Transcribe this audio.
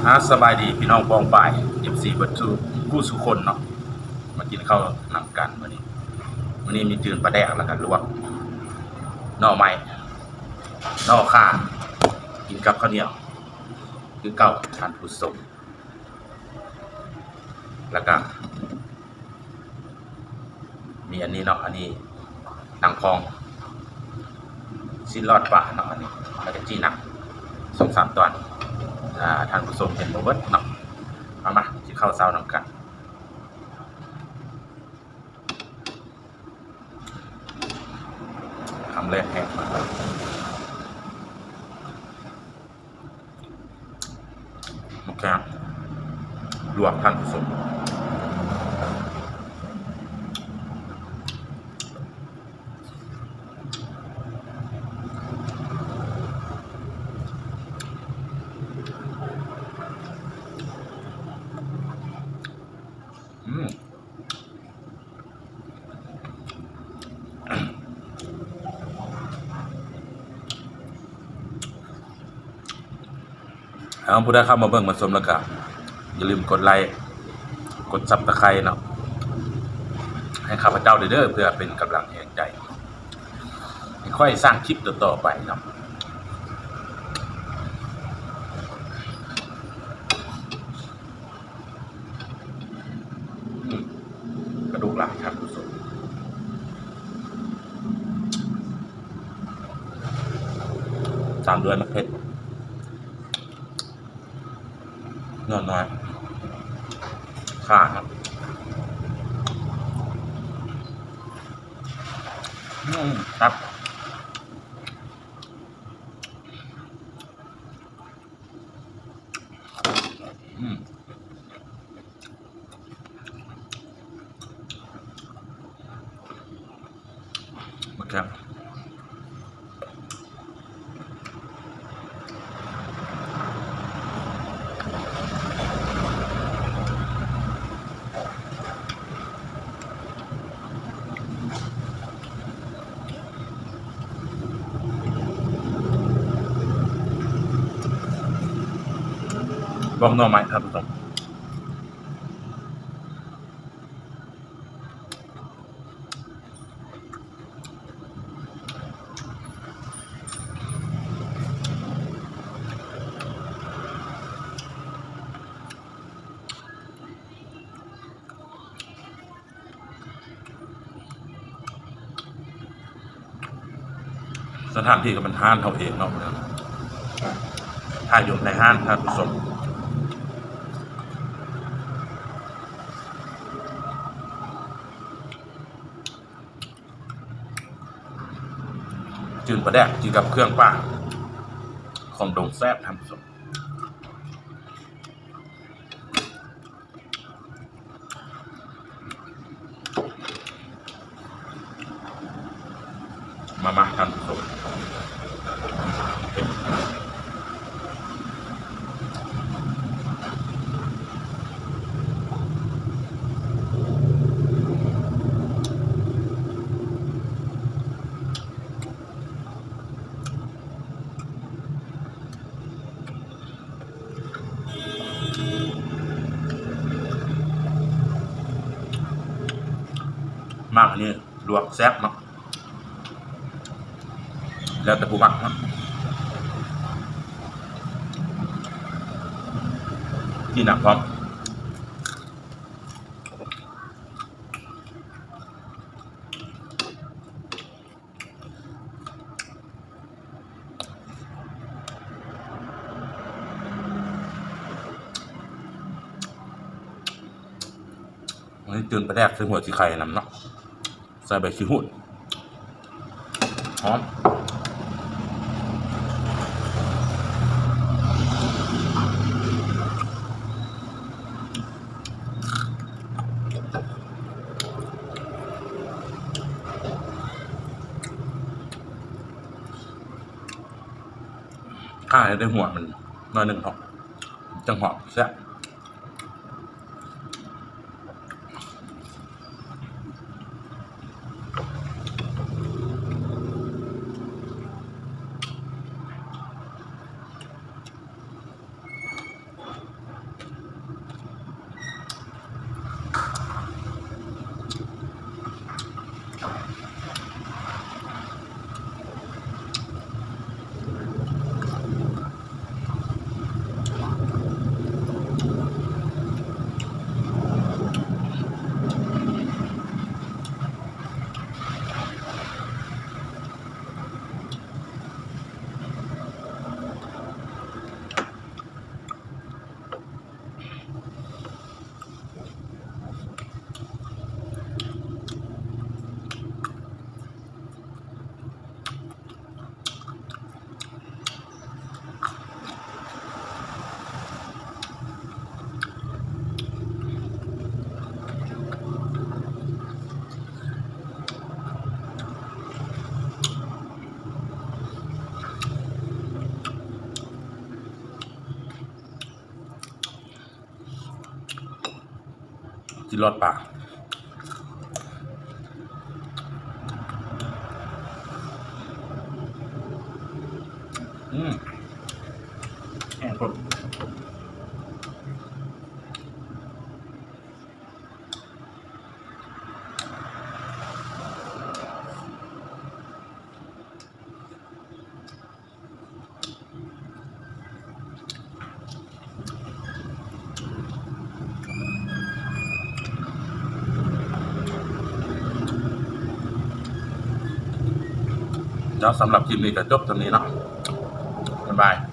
ອາ ສະບາຍດີພີ່ນ້ອງປ້ອງປາຍ ເອັຟຊີ ເບິດສູ່ ຄູ່ສູ່ຄົນເນາະ ມາກິນເຂົ້ານຳກັນມື້ນີ້. ມື້ນີ້ມີຈືນປາແດກ ແລ້ວກະລວກໜໍ່ໄມ້ ໜໍ່ຂ່າ ກິນກັບເຂົ້າໜຽວຄືເກົ່າທ່ານຜູ້ຊົມ. ແລ້ວກະ ມີອັນນີ້ເນາະ ອັນນີ້ໜັງຂອງ ຊີ້ນລອດປາເນາະ ອັນນີ້ ແລ້ວກະຈີ່ໜັງ ສອງສາມຕອນ. ອາ ທ່ານຜູ້ຊົມເຫັນບໍ່ເບິດເນາະ. ມາ ມາກິນເຂົ້າເຊົ້ານຳກັນ ຄຳແລກແຮກມາ. ໝາກແຂ້ງລວກ ທ່ານຜູ້ຊົມ. ອືມ ເອົາ ຜູ້ໃດເຂົ້າມາເບິ່ງມາຊົມແລ້ວກະ ຢ່າລືມກົດໄລ້ ກົດຊັບສະໄຄຣເນາະ ໃຫ້ຂ້າພະເຈົ້າເດີ ເພື່ອເປັນກຳລັງແຮງໃຈ ໃຫ້ຂ້ອຍສ້າງຄລິບຕໍ່ໆໄປເນາະ. ອືມ ກະດູກລາຍ ທ່ານຜູ້ຊົມ ຕາມດ້ວຍໝາກເຜັດ ໜໍ່ນ້ອຍ ຂ່າເນາະ. ອືມ ຄັບ ອືມ ໝາກແຂ້ງ ບອກໜໍ່ໄມ້ ທ່ານຜູ້ຊົມ. ສະຖານທີ່ກະແມ່ນຮ້ານເຮົາເອງເນາະ ຖ່າຍຢູ່ໃນຮ້ານ ທ່ານຜູ້ຊົມ. ຈືນປາແດກກິນກັບເຄື່ອງປ່າຂອງດົງແຊບ ທ່ານຜູ້ຊົມ. ມາ ມາ ທ່ານຜູ້ຊົມ. ໝາກອັນນີ້ລວກແຊບເນາະ ແລ້ວແຕ່ຜູ້ມັກເນາະ. ຈີ່ໜັງພ້ອມ. ອັນນີ້ຈືນປາແດກໃສ່ຫົວສີໄຄນຳເນາະ ໃສ່ໃບຂີ້ຫູດ ຫອມ. ຂ້າໃຫ້ໄດ້ຫົວມັນໜ້ອຍໜຶ່ງເນາະ ຈັ່ງຫອມແຊບ. ອ ກິນລອດປາ. ອືມ ແຮງໂພດ. ແລ້ວສຳລັບຄລິບນີ້ກໍຈົບສ່ຳນີ້ເນາະ. ບາຍບາຍ.